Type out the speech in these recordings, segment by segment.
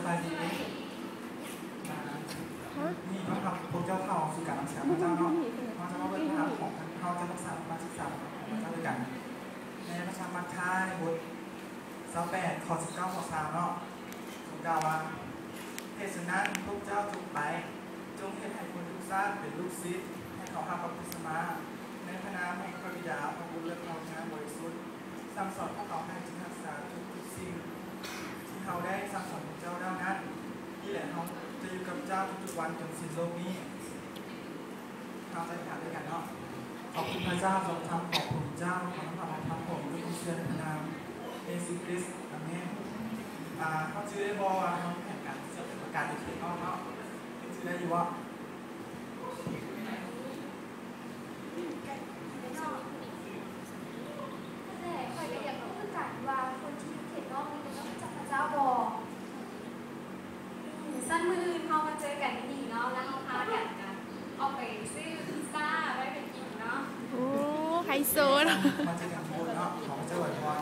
ນີ້ເນາະ ພວກເຈົ້າເຂົ້າສູ່ການນະມັດສະການພະເຈົ້າເນາະ. ເຮົາຈະມາເບິ່ງພະນາມຂອງ ເຮົາຈະມາສາມາດສຶກສາຂອງພະເຈົ້າດ້ວຍກັນ ໃນພະທຳມັດທາຍ ບົດຊາວແປດ ຂໍ້ສິບເກົ້າ ຂໍ້ຊາວເນາະ ເພິ່ນກ່າວວ່າ ເຫດສະນັ້ນ ພວກເຈົ້າຈົ່ງໄປ ຈົ່ງເຮັດໃຫ້ຄົນທຸກຊາດເປັນລູກສິດ, ໃຫ້ເຂົາຮັບບັບຕິສະມາ ໃນພະນາມຂອງພະບິດາ, ພະບຸດ ແລະ ພະວິນຍານບໍລິສຸດ, ສັ່ງສອນພວກເຂົາໃຫ້ຈະຮັກສາທຸກໆສິ່ງ ທີ່ເຮົາໄດ້ສັ່ງສອນພວກເຈົ້າແລ້ວນັ້ນ. ນີ້ແຫຼະ ເຮົາຈະຢູ່ກັບເຈົ້າທຸກໆວັນຈົນສິ້ນໂລກນີ້. ເຮົາຈະອະທິຖານດ້ວຍກັນເນາະ. ຂອບຄຸນພະເຈົ້າສຳລັບຄຳຂອງພະອົງເຈົ້າ, ຂໍນຳພາພະພະອົງຢູ່ຜູ້ເຊື່ອໃນພະນາມເຢຊູຄຣິດ. ອາເມນ. ອາ ເຮົາຈື່ໄດ້ບໍ່ວ່າເຮົາມີແຜນການຈະປະກາດຢູ່ເຂດນອກເນາະ? ເຮົາຈື່ໄດ້ຢູ່ບໍ່? ແຕ່ຂ້ອຍກໍຢາກຮູ້ຄືກັນວ່າຄົນທີ່ຢູ່ເຂດນອກນີ້ເຂົາເຈົ້າຮູ້ຈັກພະເຈົ້າບໍ່? ຊັ້ນມື້ອື່ນເຮົາມາເຈີກັນຢູ່ນີ້ເນາະ ແລ້ວເຮົາພາກັນ ອອກໄປຊື້ພິຊຊ່າໄວ້ໄປກິນເນາະ. ໂອ້ ໄຮໂຊເນາະ. ມາເຈີກັນໂບດເນາະ ຂໍພະເຈົ້າອວຍພອນ.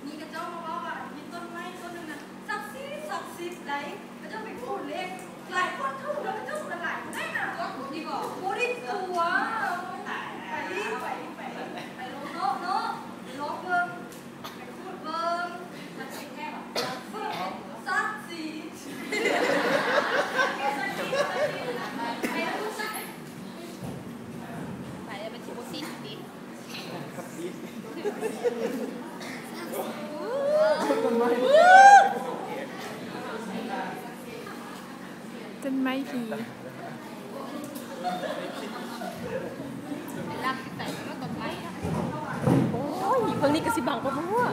ມີເຂົາເຈົ້າມາເວົ້າວ່າມີຕົ້ນໄມ້ຕົ້ນໜຶ່ງນະ ສັກສິດ ສັກສິດໃດ ເຂົາເຈົ້າໄປຂູດເລກ ຫຼາຍຄົນຖືກ ແລ້ວເຂົາເຈົ້າກໍຫຼາຍຄົນໄດ້ນະ. ບໍ່ໄດ້ຕົວະ ໄປ ໄປ ໄປ ໄປລອງເນາະ ເນາະ ໄປລອງເບິ່ງ ໄປຂູດເບິ່ງ ສັກສິດແທ້ບໍ່? ສັກສິດ ໄປແລ້ວມັນຊິບໍ່ສິດຕິ. ຕົ້ນໄມ້ຜີ. ໂອ້ຍ ເພິ່ງນີ້ກໍຊິບັງປະບໍ່?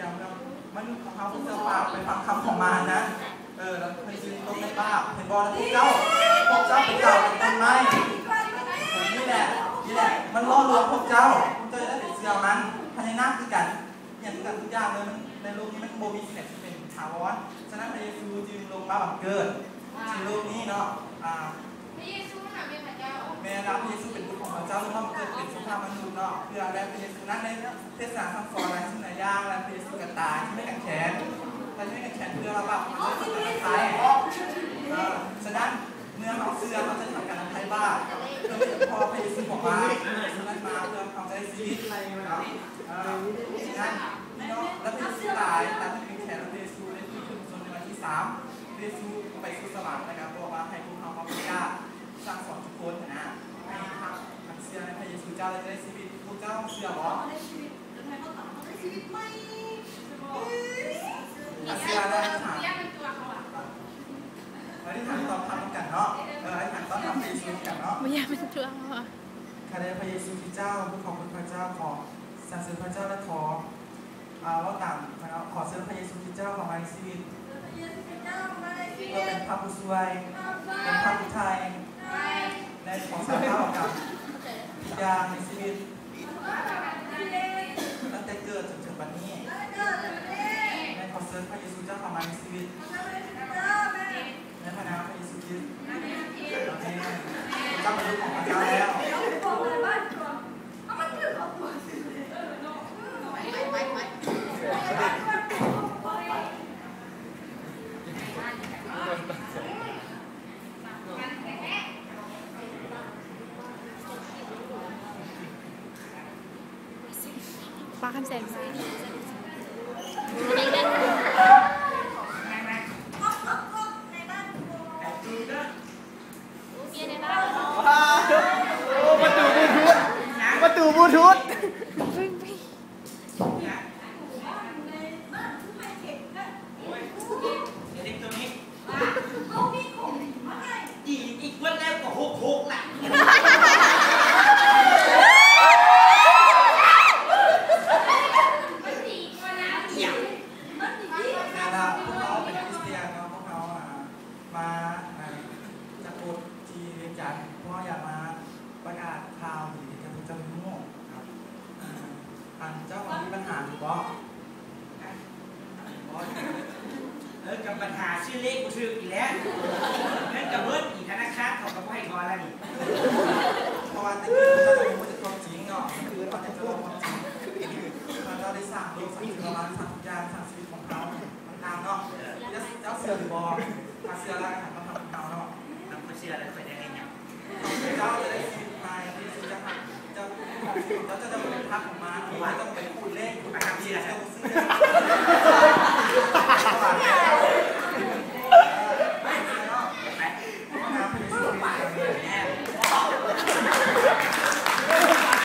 ຢ່າງເລື່ອງມະນຸດຂອງເຮົາເຊື່ອຟັງ ໄປຟັງຄຳຂອງມານນະ ເອີ ແລ້ວເພິ່ນຊິຕົກໃນບາບ. ເຫັນບໍ່ລະພວກເຈົ້າ? ພວກເຈົ້າໄປກ່າວກັບຕົ້ນໄມ້. ນີ້ແຫຼະ ນີ້ແຫຼະ ມັນຫຼໍ່ລວງພວກເຈົ້າ. ພວກເຈົ້າຈະໄດ້ໄປເຊື່ອມັນ. ພະຍານາກຄືກັນ. ຫຍັງຄືກັນທຸກຢ່າງເລີຍ. ໃນໂລກນີ້ມັນບໍ່ມີສິ່ງໃດທີ່ເປັນຖາວອນ. ສະນັ້ນພະເຢຊູຈຶ່ງລົງມາບັງເກີດທີ່ໂລກນີ້ເນາະ. ອາ ພະເຢຊູຫັ້ນນະແມ່ນພະເຈົ້າ. ແມ່ນລະ ພະເຢຊູເປັນບຸດຂອງພະເຈົ້າ ລົງມາເກີດເປັນສະພາບມະນຸດເນາະ ເພື່ອ ແລະ ພະເຢຊູນັ້ນໄດ້ເທດສະໜາສັ່ງສອນຫຼາຍສິ່ງຫຼາຍຢ່າງ ແລະ ພະເຢຊູກໍຕາຍທີ່ໄມ້ກາງແຂນ ຕາຍທີ່ໄມ້ກາງແຂນ ເພື່ອວ່າບາບຂອງເຮົາຈະຖືກອະໄພ. ເອີ ສະນັ້ນເມື່ອເຮົາເຊື່ອ ເຮົາຈະໄດ້ຮັບການອະໄພບາບ ເພາະພະເຢຊູບອກວ່າ ພະເຢຊູນັ້ນມາເພື່ອເຮົາຈະໄດ້ຊີວິດເນາະ. ເອີ ສະນັ້ນ ພີ່ນ້ອງ ແລະ ພະເຢຊູຕາຍ ຕາຍທີ່ໄມ້ກາງແຂນ ແລະ ພະເຢຊູໄດ້ຟື້ນຄືນໃນວັນທີສາມ ພະເຢຊູໄປສູ່ສະຫວັນ ແລ້ວກໍບອກວ່າໃຫ້ພວກເຮົາມາປະກາດສັ່ງສອນທຸກຄົນຫັ້ນນະ ໃຫ້ເຂົ້າມາເຊື່ອໃນພະເຢຊູເຈົ້າ ແລ້ວຈະໄດ້ຊີວິດ. ພວກເຈົ້າເຊື່ອບໍ່? ເຮົາໄດ້ຊີວິດ ເຮົາໄດ້ຊີວິດໃໝ່. ເຊື່ອນະ. ອະທິຖານ ອະທິຖານຕ້ອນຮັບນຳກັນເນາະ. ເອີ ອະທິຖານຕ້ອນຮັບພະເຢຊູນຳກັນເນາະ. ບໍ່ຢາກເປັນຕົວເຮົາ. ຂ້າແດ່ພະເຢຊູຄຣິສເຈົ້າ ຜູ້ຂອບຄຸນພະເຈົ້າ, ຂໍສັນເສີນພະເຈົ້າ ແລະ ຂໍ ອາ ເວົ້າຕາມ ຂໍເຊີນພະເຢຊູຄຣິສເຈົ້າເຂົ້າມາໃນຊີວິດ ເພື່ອເປັນພະຜູ້ຊ່ວຍ, ເປັນພະຜູ້ໄຖ່ ແລະ ຂໍສາລະພາບກັບທຸກຢ່າງໃນຊີວິດ ຕັ້ງແຕ່ເກີດຈົນເຖິງບັດນີ້ ແລະ ຂໍເຊີນພະເຢຊູເຈົ້າເຂົ້າມາໃນຊີວິດ ໃນພະນາມພະເຢຊູຄຣິສ. ອາເມນ. ເຈົ້າເປັນລູກຂອງພະເຈົ້າແລ້ວ. ປ້າຄຳແສງ. ໂອ້ ປະຕູບລູທູດ ປະຕູບລູທູດ. ອີກ ອີກເບິດແລ້ວກໍຫົກຫົກລະ. ແມ່ນລະ ພວກເຮົາເປັນຄຣິສຕຽນເນາະ ພວກເຮົາ ອາ ມາ ອາ ຈາກໂບດທີ່ວຽງຈັນ ພວກເຮົາຢາກມາປະກາດຂ່າວດີໃຫ້ພວກເຈົ້າຮູ້. ອັນເຈົ້າມີບັນຫາຢູ່ບໍ່? ເອີ ກັບບັນຫາຊື້ເລກບໍ່ຖືກອີກແລ້ວ ເງິນກໍເບິດອີກ ທະນາຄານເຂົາກໍບໍ່ໃຫ້ຖອນແລ້ວນີ້ ເພາະວ່າແຕ່ກີ້ເຈົ້າບໍ່ຮູ້ຈັກຄວາມຈິງເນາະ ຄືເຂົາເຈົ້າເວົ້າຄວາມຈິງ ເຂົາເຈົ້າໄດ້ສ້າງໂລກ ສ້າງຈັກກະວານ ສ້າງທຸກຢ່າງ ສ້າງຊີວິດຂອງເຮົາຕ່າງໆເນາະ ເຈົ້າເຊື່ອຫຼືບໍ່? ຖ້າເຊື່ອແລ້ວໃຫ້ມາທຳກັບເຮົາເນາະ ຖ້າບໍ່ເຊື່ອແລ້ວຂ້ອຍຈະເຮັດຫຍັງ? ເຈົ້າຈະໄດ້ຊີວິດໃໝ່ ພະເຢຊູຈະຮັກເຈົ້າ ເຈົ້າຈະໄດ້ເປັນພັກຂອງມັນ ເຈົ້າຈະໄປຂູດເລກ ໄປຫາເຊື່ອ ເຈົ້າບໍ່ເຊື່ອ.